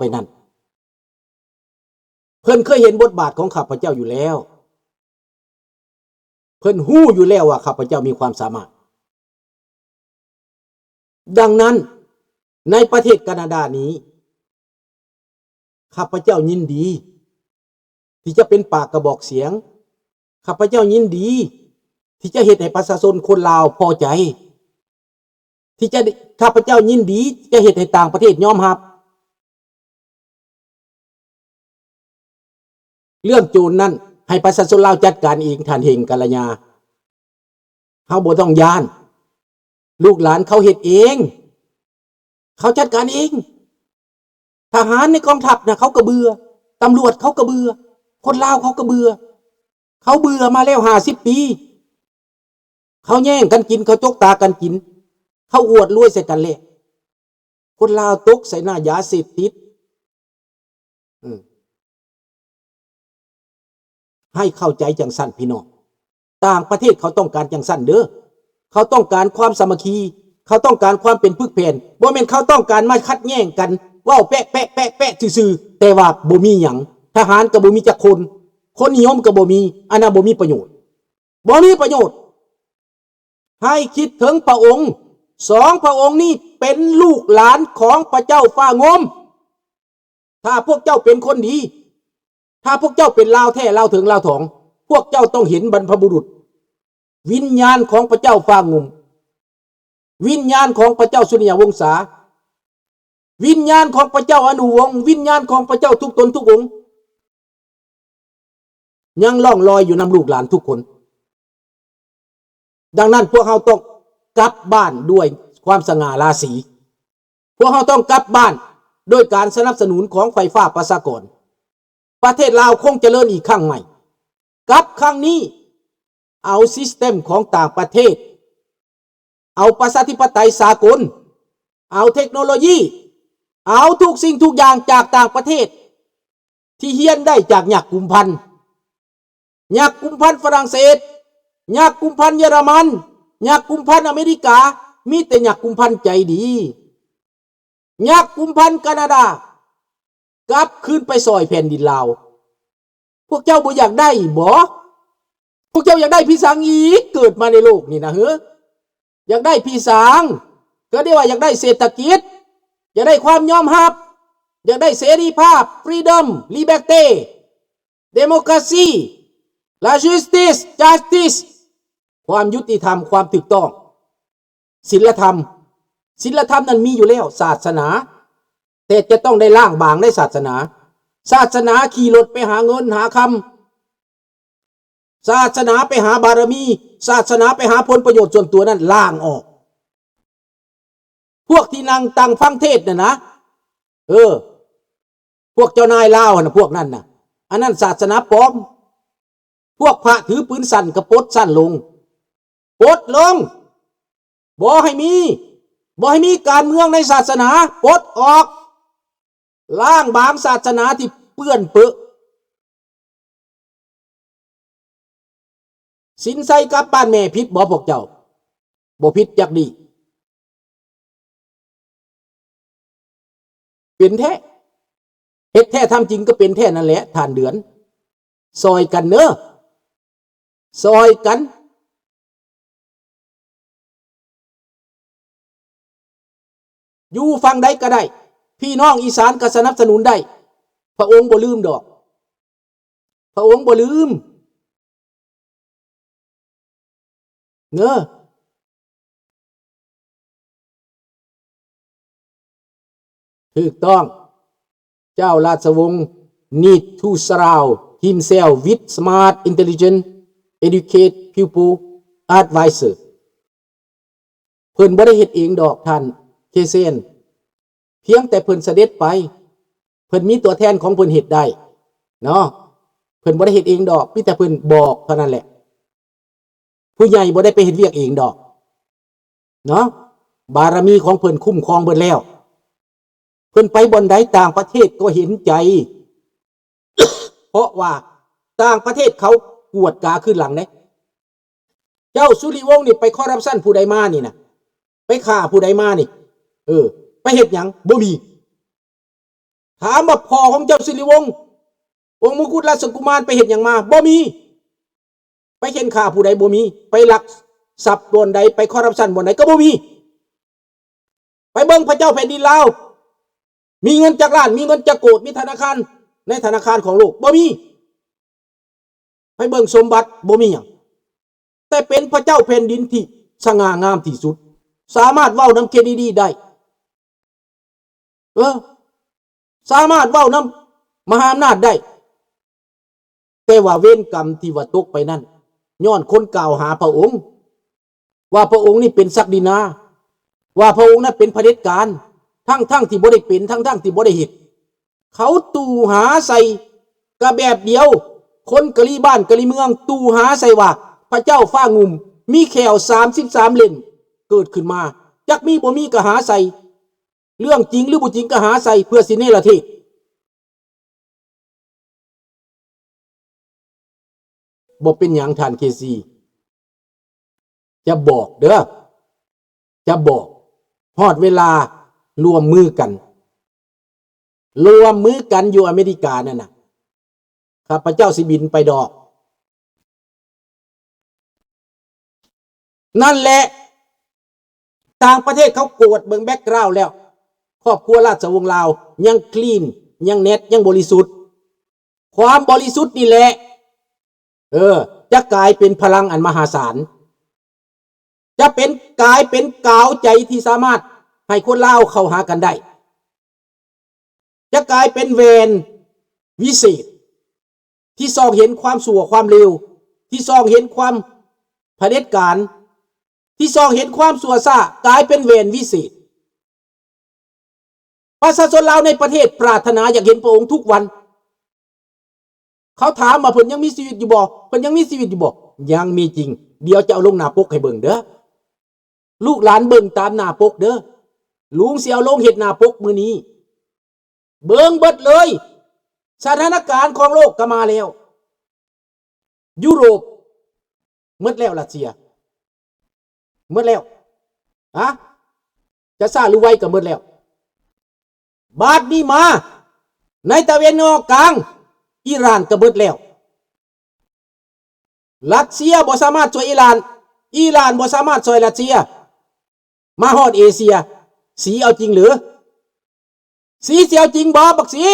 ໄປນັ້ນ. ເພິ່ນເຄີຍເຫັນບົດບາດຂອງຂ້າພະເຈົ້າຢູ່ແລ້ວ. ເພິ່ນຮູ້ຢູ່ແລ້ວວ່າຂ້າພະເຈົ້າມີຄວາມສາມາດ. ດັ່ງນັ້ນ, ໃນປະເທດການາດານີ້, ຂ້າພະເຈົ້າຍິນດີທີ່ຈະເປັນປາກກະບອກສຽງ. ຂ້າພະເຈົ້າຍິນດີທີ່ຈະເຮັດໃຫ້ປະຊາຊົນຄົນລາວພໍໃຈ. ທີ່ຈະ, ຂ້າພະເຈົ້າຍິນດີຈະເຮັດໃຫ້ຕ່າງປະເທດຍອມຮັບ. ເລື່ອງໂຈນນັ້ນໃຫ້ປະຊາຊົນລາວຈັດການເອງ, ທ່ານເຮັງ ກັນລະຍາ. ເຮົາບໍ່ຕ້ອງຢ້ານ. ລູກຫຼານເຂົາເຮັດເອງ. ເຂົາຈັດການເອງ. ທະຫານໃນກອງທັບນະ ເຂົາກໍເບື່ອ. ຕຳຫຼວດເຂົາກໍເບື່ອ. ຄົນລາວເຂົາກໍເບື່ອ. ເຂົາເບື່ອມາແລ້ວຫ້າສິບປີ. ເຂົາແຍ່ງກັນກິນ, ເຂົາຈົກຕາກັນກິນ, ເຂົາອວດລວຍໃສ່ກັນແຫຼະ. ຄົນລາວຕົກໃສ່ໜ້າຢາເສບຕິດ. ອືມ ໃຫ້ເຂົ້າໃຈຈັ່ງຊັ້ນພີ່ນ້ອງ. ຕ່າງປະເທດເຂົາຕ້ອງການຈັ່ງຊັ້ນເດີ. ເຂົາຕ້ອງການຄວາມສາມັກຄີ, ເຂົາຕ້ອງການຄວາມເປັນປຶກແຜ່ນ. ບໍ່ແມ່ນເຂົາຕ້ອງການມາຂັດແຍ່ງກັນ, ເວົ້າແປະໆໆຊື່ໆ ແຕ່ວ່າບໍ່ມີຫຍັງ. ທະຫານກໍບໍ່ມີຈັກຄົນ, ຄົນນິຍົມກໍບໍ່ມີ, ອັນນັ້ນບໍ່ມີປະໂຫຍດ. ບໍ່ມີປະໂຫຍດ. ໃຫ້ຄິດເຖິງພະອົງ. ສອງພະອົງນີ້ເປັນລູກຫຼານຂອງພະເຈົ້າຟ້າງຸ່ມ. ຖ້າພວກເຈົ້າເປັນຄົນດີ, ຖ້າພວກເຈົ້າເປັນລາວແທ້, ລາວເຖິງລາວຖອງ, ພວກເຈົ້າຕ້ອງເຫັນບັນພະບຸລຸດ, ວິນຍານຂອງພະເຈົ້າຟ້າງຸ່ມ, ວິນຍານຂອງພະເຈົ້າສຸລິຍະວົງສາ, ວິນຍານຂອງພະເຈົ້າອະນຸວົງ, ວິນຍານຂອງພະເຈົ້າທຸກຕົນທຸກອົງ ຍັງລ່ອງລອຍຢູ່ນຳລູກຫຼານທຸກຄົນ. ດັ່ງນັ້ນ, ພວກເຮົາຕ້ອງກັບບ້ານດ້ວຍຄວາມສະຫງ່າລາສີ. ພວກເຮົາຕ້ອງກັບບ້ານໂດຍການສະໜັບສະໜູນຂອງໄຟຟ້າປະຊາກອນ. ປະເທດລາວຄົງຈະເລີນອີກຄັ້ງໃໝ່. ກັບຄັ້ງນີ້, ເອົາ system ຂອງຕ່າງປະເທດ, ເອົາປະຊາທິປະໄຕສາກົນ, ເອົາເທັກໂນໂລຢີ, ເອົາທຸກສິ່ງທຸກຢ່າງຈາກຕ່າງປະເທດ ທີ່ຮຽນໄດ້ຈາກຍັກກຸມພັນ, ຍັກກຸມພັນຝຣັ່ງເສດ, ຍັກກຸມພັນເຢຍລະມັນ, ຍັກກຸມພັນອາເມລິກາ, ມີແຕ່ຍັກກຸມພັນໃຈດີ, ຍັກກຸມພັນການາດາ ກັບຄືນໄປຊ່ອຍແຜ່ນດິນລາວ. ພວກເຈົ້າບໍ່ຢາກໄດ້ບໍ? ພວກເຈົ້າຢາກໄດ້ພິສັງອີກ? ເກີດມາໃນໂລກນີ້ນະ ເຮີ ຢາກໄດ້ພິສັງ? ກໍໄດ້ວ່າຢາກໄດ້ເສດຖະກິດ, ຢາກໄດ້ຄວາມຍອມຮັບ, ຢາກໄດ້ເສລີພາບ, freedom, liberty, democracy, la justice, justice, ຄວາມຍຸຕິທຳ, ຄວາມຖືກຕ້ອງ. ສິນລະທຳ, ສິນລະທຳນັ້ນມີຢູ່ແລ້ວ, ສາສະໜາ, ແຕ່ຈະຕ້ອງໄດ້ລ້າງບາງໃນສາສະໜາ. ສາສະໜາຂີ່ລົດໄປຫາເງິນຫາຄຳ, ສາສະໜາໄປຫາບາລະມີ, ສາສະໜາໄປຫາຜົນປະໂຫຍດສ່ວນຕົວນັ້ນລ້າງອອກ. ພວກທີ່ນັ່ງຟັງເທດນັ້ນນະ, ເອີ, ພວກເຈົ້ານາຍລາວຫັ້ນນະ, ພວກນັ້ນນະ, ອັນນັ້ນສາສະໜາປອມ. ພວກພະຖືປືນສັ້ນກໍປົດສັ້ນລົງ, ປົດລົງ, ບໍ່ໃຫ້ມີ, ບໍ່ໃຫ້ມີການເມືອງໃນສາສະໜາ, ປົດອອກ, ລ້າງບາງສາສະໜາທີ່ເປື້ອນເປິ. ສິນໄຊກັບບ້ານແມ່ຜິດບໍ່ພວກເຈົ້າ? ບໍ່ຜິດຈັກດີ້. ເປັນແທ້, ເຮັດແທ້ທຳຈິງກໍເປັນແທ້ນັ້ນແຫຼະທ່ານເດືອນ. ຊ່ອຍກັນເນີ, ຊ່ອຍກັນ. ຢູ່ຝັ່ງໃດກໍໄດ້, ພີ່ນ້ອງອີສານກໍສະໜັບສະໜູນໄດ້. ພະອົງບໍ່ລືມດອກ. ພະອົງບໍ່ລືມເນີ. ຖືກຕ້ອງ. ເຈົ້າລາຊະວົງ need to surround himself with smart, intelligent, educate people, advisor. ເພິ່ນບໍ່ໄດ້ເຮັດເອງດອກທ່ານເຄເຊນ, ພຽງແຕ່ເພິ່ນສະເດັດໄປ, ເພິ່ນມີຕົວແທນຂອງເພິ່ນເຮັດໄດ້ເນາະ. ເພິ່ນບໍ່ໄດ້ເຮັດເອງດອກ, ມີແຕ່ເພິ່ນບອກເທົ່ານັ້ນແຫຼະ. ຜູ້ໃຫຍ່ບໍ່ໄດ້ໄປເຮັດວຽກເອງດອກເນາະ, ບາລະມີຂອງເພິ່ນຄຸ້ມຄອງເບິດແລ້ວ. ເພິ່ນໄປບ່ອນໃດຕ່າງປະເທດກໍເຫັນໃຈ, ເພາະວ່າຕ່າງປະເທດເຂົາກວດກາຄືນຫຼັງເດ້. ເຈົ້າສຸລິວົງນີ້ໄປຄໍຣັບຊັນຜູ້ໃດມານີ້ນະ, ໄປຂ້າຜູ້ໃດມານີ້, ເອີ, ໄປເຮັດຫຍັງ? ບໍ່ມີ. ຖາມວ່າພໍ່ຂອງເຈົ້າສິລິວົງ ອົງມົງຄຸດລາຊະກຸມານໄປເຮັດຫຍັງມາ? ບໍ່ມີ. ໄປເຂັ່ນຂ້າຜູ້ໃດ? ບໍ່ມີ. ໄປລັກຊັບບ່ອນໃດ? ໄປຄໍຣັບຊັນບ່ອນໃດ? ກໍບໍ່ມີ. ໄປເບິ່ງພະເຈົ້າແຜ່ນດິນລາວ ມີເງິນຈັກລ້ານ? ມີເງິນຈັກໂກດ? ມີທະນາຄານ ໃນທະນາຄານຂອງໂລກ? ບໍ່ມີ. ໄປເບິ່ງສົມບັດ ບໍ່ມີຫຍັງ ແຕ່ເປັນພະເຈົ້າແຜ່ນດິນທີ່ສະຫງ່າງາມທີ່ສຸດ ສາມາດເວົ້ານຳເຄເນດີໄດ້ ເອີ ສາມາດເວົ້ານຳມະຫາອຳນາດໄດ້. ແຕ່ວ່າເວນກຳທີ່ວ່າຕົກໄປນັ້ນ ຍ້ອນຄົນກ່າວຫາພະອົງ ວ່າພະອົງນີ້ເປັນສັກດິນາ ວ່າພະອົງນັ້ນເປັນຜະເດັດການ ທັງໆທີ່ບໍ່ໄດ້ເປັນ ທັງໆທີ່ບໍ່ໄດ້ເຮັດ. ເຂົາຕູ່ຫາໃສ່ກະແບບດຽວ ຄົນກະລີບ້ານກະລີເມືອງ ຕູ່ຫາໃສ່ວ່າພະເຈົ້າຟ້າງຸ່ມ ມີແຂ້ວສາມສິບສາມເຫຼັ້ມເກີດຂຶ້ນມາ ຈັກມີບໍ່ມີກໍຫາໃສ່ ເລື່ອງຈິງຫຼືບໍ່ຈິງກໍຫາໃສ່ ເພື່ອຊິເນລະເທດ. ບໍ່ເປັນຫຍັງທ່ານເຄຊີ ຈະບອກເດີ້ ຈະບອກ ຮອດເວລາລວມມືກັນ ລວມມືກັນຢູ່ອາເມລິການັ້ນນະ ຂ້າພະເຈົ້າຊິບິນໄປດອກ. ນັ້ນແຫຼະ ຕ່າງປະເທດເຂົາກວດເບິ່ງແບັກກຣາວແລ້ວ ຄອບຄົວລາຊະວົງລາວຍັງຄລີນ ຍັງແນັດ ຍັງບໍລິສຸດ. ຄວາມບໍລິສຸດນີ້ແຫຼະ ເອີ ຈະກາຍເປັນພະລັງອັນມະຫາສານ ຈະເປັນ ກາຍເປັນກາວໃຈທີ່ສາມາດໃຫ້ຄົນລາວເຂົ້າຫາກັນໄດ້. ຈະກາຍເປັນແວ່ນວິເສດ ທີ່ສ່ອງເຫັນຄວາມຊົ່ວຄວາມເລວ ທີ່ສ່ອງເຫັນຄວາມຜະເດັດການ ທີ່ສ່ອງເຫັນຄວາມຊົ່ວຊ້າ ກາຍເປັນແວ່ນວິເສດ. ປະຊາຊົນລາວໃນປະເທດປາດຖະໜາຢາກເຫັນພະອົງທຸກວັນ. ເຂົາຖາມວ່າເພິ່ນຍັງມີຊີວິດຢູ່ບໍ່? ເພິ່ນຍັງມີຊີວິດຢູ່ບໍ່? ຍັງມີຈິງ. ດຽວຈະເອົາລົງໜ້າປົກໃຫ້ເບິ່ງເດີ້. ລູກຫຼານເບິ່ງຕາມໜ້າປົກເດີ້. ລຸງຊິເອົາລົງເຮັດໜ້າປົກມື້ນີ້. ເບິ່ງເບິດເລີຍ. ສະຖານະການຂອງໂລກກໍມາແລ້ວ. ຢູໂຣບ ໝົດແລ້ວ. ຣັດເຊຍ ໝົດແລ້ວ. ຮະ? ຈະຊ້າຫຼືໄວກໍໝົດແລ້ວ. ບາດນີ້ມາ ໃນຕາເວັນອອກກາງ ອີຣານກໍໝົດແລ້ວ. ຣັດເຊຍບໍ່ສາມາດຊ່ວຍອີຣານ, ອີຣານບໍ່ສາມາດຊ່ວຍຣັດເຊຍ. ມາຮອດເອເຊຍ ສີເອົາຈິງຫຼື? ສີຊິເອົາຈິງບໍ່ ບັກສີ?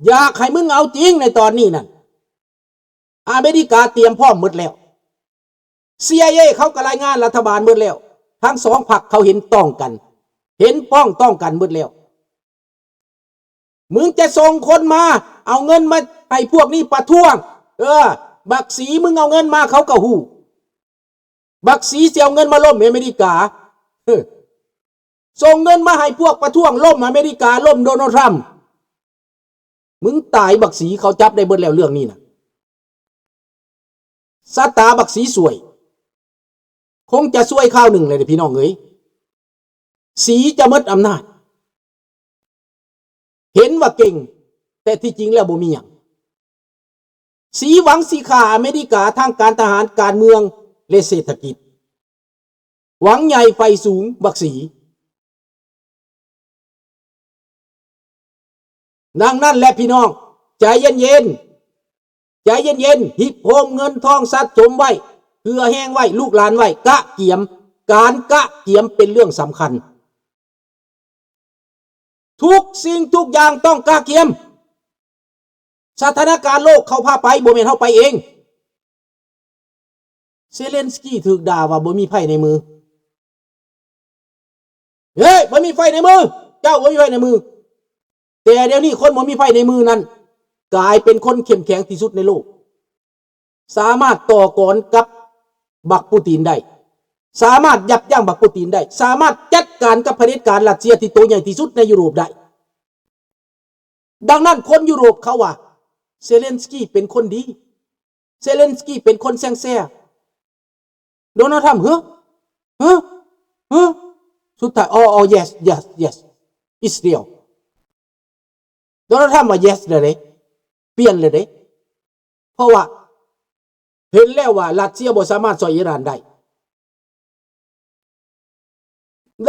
ຢາກໃຫ້ມຶງເອົາຈິງໃນຕອນນີ້ນັ້ນ. ອາເມລິກາຕຽມພ້ອມໝົດແລ້ວ. ຊີໄອເອ ເຂົາກໍລາຍງານລັດຖະບານໝົດແລ້ວ. ທັງສອງພັກເຂົາເຫັນຕ້ອງກັນ, ເຫັນພ້ອງຕ້ອງກັນໝົດແລ້ວ. ມຶງຈະສົ່ງຄົນມາ ເອົາເງິນມາໃຫ້ພວກນີ້ປະທ້ວງ. ເອີ ບັກສີ ມຶງເອົາເງິນມາ ເຂົາກໍຮູ້. ບັກສີຊິເອົາເງິນມາລົ້ມອາເມລິກາ. ເອີ ສົ່ງເງິນມາໃຫ້ພວກປະທ້ວງ ລົ້ມອາເມລິກາ, ລົ້ມໂດນັລ ທຣຳ. ມຶງຕາຍບັກສີ, ເຂົາຈັບໄດ້ເບິດແລ້ວເລື່ອງນີ້ນະ. ຊະຕາບັກສີສວຍ, ຄົງຈະສວຍຄາວໜຶ່ງແຫຼະເດ້ພີ່ນ້ອງເອີຍ. ສີຈະໝົດອຳນາດ. ເຫັນວ່າເກັ່ງ, ແຕ່ທີ່ຈິງແລ້ວບໍ່ມີຫຍັງ. ສີຫວັງຊິຂ້າອາເມລິກາທາງການທະຫານ, ການເມືອງ ແລະ ເສດຖະກິດ. ຫວັງໃຫຍ່ໄຟສູງບັກສີ. ດັ່ງນັ້ນແຫຼະພີ່ນ້ອງ, ໃຈເຢັນໆ, ໃຈເຢັນໆ, ຮິບໂຮມເງິນທອງສະສົມໄວ້, ເຫື່ອແຮງໄວ້, ລູກຫຼານໄວ້, ກະກຽມ. ການກະກຽມເປັນເລື່ອງສຳຄັນ. ທຸກສິ່ງທຸກຢ່າງຕ້ອງກະກຽມ. ສະຖານະການໂລກເຂົາພາໄປ, ບໍ່ແມ່ນເຮົາໄປເອງ. ເຊເລັນສກີຖືກດ່າວ່າບໍ່ມີໄພ້ໃນມື. ເຮີ້ຍ ບໍ່ມີໄພ້ໃນມື, ເຈົ້າບໍ່ມີໄພ້ໃນມື. ແຕ່ດຽວນີ້ຄົນບໍ່ມີໄພ້ໃນມືນັ້ນ ກາຍເປັນຄົນເຂັ້ມແຂງທີ່ສຸດໃນໂລກ. ສາມາດຕໍ່ກອນກັບບັກປູຕີນໄດ້, ສາມາດຢັບຢັ້ງບັກປູຕີນໄດ້, ສາມາດຈັດການກັບຜະເດັດການຣັດເຊຍທີ່ໂຕໃຫຍ່ທີ່ສຸດໃນຢູໂຣບໄດ້. ດັ່ງນັ້ນຄົນຢູໂຣບເຂົາວ່າ ເຊເລັນສກີເປັນຄົນດີ, ເຊເລັນສກີເປັນຄົນແຊງແຊ. ໂດນັລ ທຣຳ ເຮີ ເຮີ ເຮີ ສຸດທ້າຍ ອໍ ອໍ ເຢສ ເຢສ ເຢສ ອິດສະຣາເອລ. ໂດນັລ ທຣຳ ວ່າ ເຢສ ແລ້ວເດ້, ປ່ຽນແລ້ວເດ້. ເພາະວ່າເຫັນແລ້ວວ່າຣັດເຊຍບໍ່ສາມາດຊ່ອຍອີຣານໄດ້.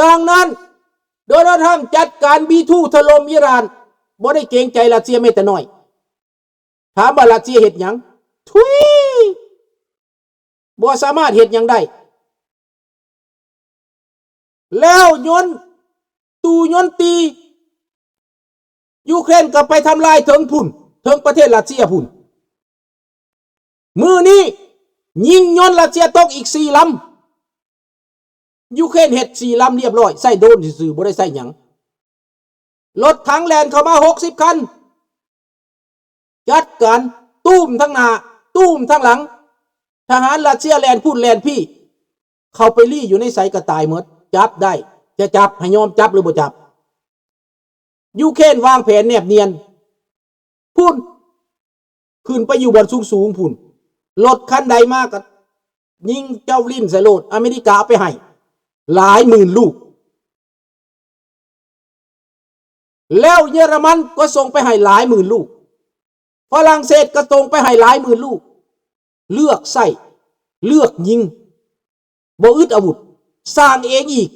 ດັ່ງນັ້ນ ໂດນັລ ທຣຳ ຈັດການບີທູຖະຫຼົ່ມອີຣານ, ບໍ່ໄດ້ເກງໃຈຣັດເຊຍແມ້ແຕ່ນ້ອຍ. ຖາມວ່າຣັດເຊຍເຮັດຫຍັງ? ທຸຍ! ບໍ່ສາມາດເຮັດຫຍັງໄດ້. ແລ້ວຍົນຕູ້ຍົນຕີ ຢູເຄຣນກໍໄປທຳລາຍເຖິງພຸ້ນ ເຖິງປະເທດຣັດເຊຍພຸ້ນ. ມື້ນີ້ຍິງຍົນຣັດເຊຍຕົກອີກສີ່ລຳ. ຢູເຄຣນເຮັດສີ່ລຳລຽບຮ້ອຍ ໃຊ້ໂດຣນຊື່ໆ ບໍ່ໄດ້ໃຊ້ຫຍັງ. ລົດຖັງແລ່ນເຂົ້າມາຫົກສິບຄັນ ຈັດການ ຕຸ້ມທາງໜ້າ ຕຸ້ມທາງຫຼັງ. ທະຫານຣັດເຊຍແລ່ນພຸ້ນແລ່ນພີ້ ເຂົ້າໄປລີ້ຢູ່ໃນໃສກໍຕາຍໝົດ. ຈັບໄດ້ ຈະຈັບ ໃຫ້ຍອມຈັບຫຼືບໍ່ຈັບ? ຢູເຄຣນວາງແຜນແນບນຽນ ພຸ້ນ ຂຶ້ນໄປຢູ່ບ່ອນສູງໆ ພຸ້ນ. ລົດຄັນໃດມາກໍຍິງຈາວລິນໃສ່ໂລດ. ອາເມລິກາເອົາໄປໃຫ້ຫຼາຍໝື່ນລູກ. ແລ້ວເຢຍລະມັນກໍສົ່ງໄປໃຫ້ຫຼາຍໝື່ນລູກ. ຝຣັ່ງເສດກໍສົ່ງໄປໃຫ້ຫຼາຍໝື່ນລູກ. ເລືອກໃຊ້ ເລືອກຍິງ ບໍ່ອຶດອາວຸດ ສ້າງເອງອີກ.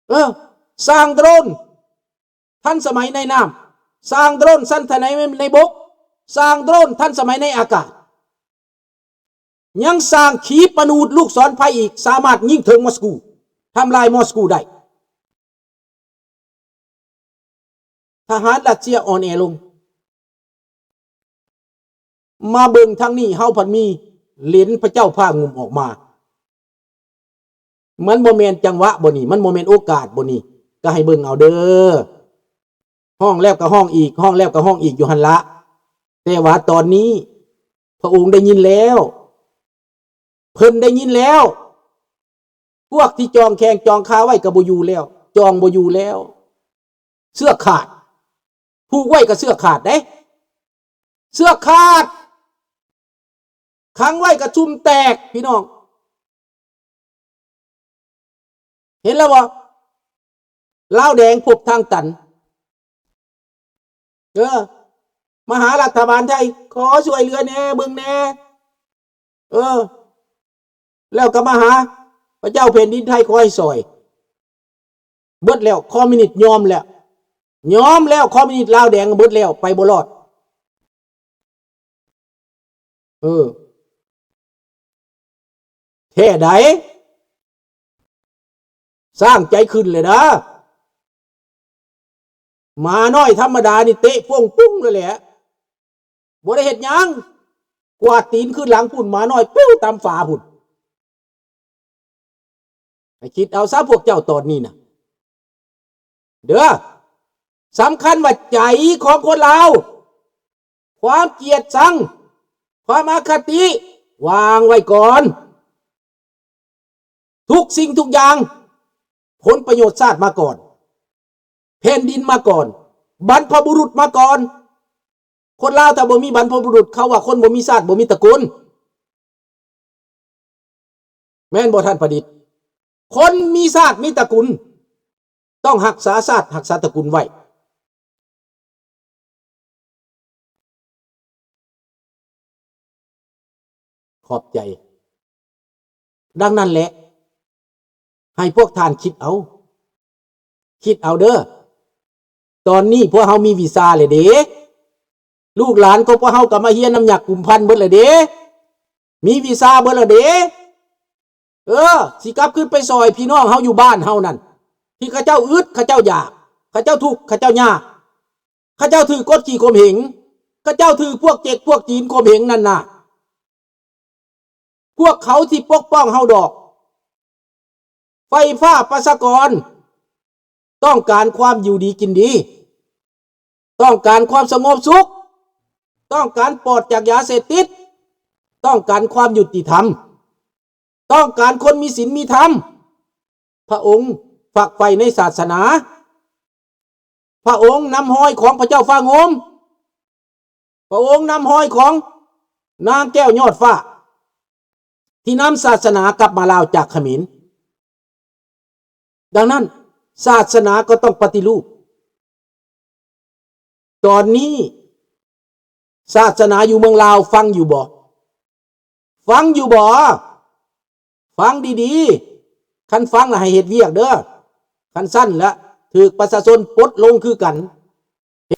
ເອີ ສ້າງໂດຣນທັນສະໄໝໃນນ້ຳ ສ້າງໂດຣນທັນສະໄໝໃນບົກ ສ້າງໂດຣນທັນສະໄໝໃນອາກາດ. ຍັງສ້າງຂີປະນູດລູກສອນໄຟອີກ ສາມາດຍິງເຖິງມອສກູ ທຳລາຍມອສກູໄດ້. ທະຫານຣັດເຊຍອ່ອນແອລົງ. ມາເບິ່ງທາງນີ້ ເຮົາພັດມີເຫຼັນພະເຈົ້າພາງຸ່ມອອກມາ. ມັນບໍ່ແມ່ນຈັງຫວະບໍ່ນີ້? ມັນບໍ່ແມ່ນໂອກາດບໍ່ນີ້? ກໍໃຫ້ເບິ່ງເອົາເດີ້. ຮ້ອງແລ້ວກໍຮ້ອງອີກ ຮ້ອງແລ້ວກໍຮ້ອງອີກຢູ່ຫັ້ນລະ. ແຕ່ວ່າຕອນນີ້ພະອົງໄດ້ຍິນແລ້ວ ເພິ່ນໄດ້ຍິນແລ້ວ. ພວກທີ່ຈອງແຂ້ງຈອງຂາໄວ້ກໍບໍ່ຢູ່ແລ້ວ ຈອງບໍ່ຢູ່ແລ້ວ. ເຊືອກຂາດ ຜູກໄວ້ກໍເຊືອກຂາດເດ້ ເຊືອກຂາດ ຂັງໄວ້ກໍຊຸ່ມແຕກ ພີ່ນ້ອງ. ເຫັນແລ້ວບໍ່? ລາວແດງພົບທາງຕັນ. ເອີ ມາຫາລັດຖະບານໄທ ຂໍຊ່ວຍເຫຼືອແດ່ ເບິ່ງແດ່ ເອີ ແລ້ວກໍມາຫາພະເຈົ້າແຜ່ນດິນໄທ ຂໍໃຫ້ຊ່ອຍ. ເບິດແລ້ວ ຄອມມິວນິດຍອມແລ້ວ ຍອມແລ້ວ ຄອມມິວນິດລາວແດງເບິດແລ້ວ ໄປບໍ່ລອດ. ເອີ ແທ້ໃດ ສ້າງໃຈຂຶ້ນເລີຍນະ. ໝານ້ອຍທຳມະດານີ້ເຕະໂປ້ງປຸ້ງເລີຍແຫຼະ ບໍ່ໄດ້ເຮັດຫຍັງ ກວາດຕີນຂຶ້ນຫຼັງພຸ້ນ ໝານ້ອຍປິວຕາມຝາພຸ້ນ. ໃຫ້ຄິດເອົາຊະພວກເຈົ້າຕອນນີ້ນະ ເດີ້. ສຳຄັນວ່າໃຈຂອງຄົນລາວ ຄວາມກຽດຊັງ ຄວາມອະຄະຕິ ວາງໄວ້ກ່ອນ. ທຸກສິ່ງທຸກຢ່າງ ຜົນປະໂຫຍດຊາດມາກ່ອນ ແຜ່ນດິນມາກ່ອນ ບັນພະບຸລຸດມາກ່ອນ. ຄົນລາວຖ້າບໍ່ມີບັນພະບຸລຸດ ເຂົາວ່າຄົນບໍ່ມີຊາດ ບໍ່ມີຕະກຸນ. ແມ່ນບໍ່ທ່ານປະດິດ? ຄົນມີຊາດມີຕະກຸນ ຕ້ອງຮັກສາຊາດ ຮັກສາຕະກຸນໄວ້. ຂອບໃຈ. ດັ່ງນັ້ນແຫຼະ ໃຫ້ພວກທ່ານຄິດເອົາ ຄິດເອົາເດີ້. ຕອນນີ້ພວກເຮົາມີວີຊາແລ້ວເດ້ ລູກຫຼານຂອງພວກເຮົາກໍມາຮຽນນຳຍັກກຸມພັນເບິດແລ້ວເດ້. ມີວີຊາເບິດແລ້ວເດ້. ເອີ ຊິກັບຄືນໄປຊ່ອຍພີ່ນ້ອງເຮົາຢູ່ບ້ານເຮົານັ້ນ ທີ່ເຂົາເຈົ້າອຶດ ເຂົາເຈົ້າຢາກ ເຂົາເຈົ້າທຸກ ເຂົາເຈົ້າຍາກ ເຂົາເຈົ້າຖືກກົດຂີ່ຂົ່ມເຫງ ເຂົາເຈົ້າຖືກພວກເຈັກພວກຈີນຂົ່ມເຫງນັ້ນນະ. ພວກເຂົາຊິປົກປ້ອງເຮົາດອກ. ໄຟຟ້າປະຊາກອນ ຕ້ອງການຄວາມຢູ່ດີກິນດີ ຕ້ອງການຄວາມສະຫງົບສຸກ ຕ້ອງການປອດຈາກຢາເສບຕິດ ຕ້ອງການຄວາມຍຸຕິທຳ ຕ້ອງການຄົນມີສິນມີທຳ. ພະອົງຝັກໃຝ່ໃນສາສະໜາ. ພະອົງນຳຮອຍຂອງພະເຈົ້າຟ້າໂງມ. ພະອົງນຳຮອຍຂອງນາງແກ້ວຍອດຟ້າ ທີ່ນຳສາສະໜາກັບມາລາວຈາກຂະເໝນ. ດັ່ງນັ້ນ ສາສະໜາກໍຕ້ອງປະຕິຮູບ. ຕອນນີ້ສາສະໜາຢູ່ເມືອງລາວຟັງຢູ່ບໍ່? ຟັງຢູ່ບໍ່? ຟັງດີໆ. ຄັນຟັງລະໃຫ້ເຮັດວຽກເດີ້. ຄັນຊັ້ນລະຖືກປະຊາຊົນປົດລົງຄືກັນ.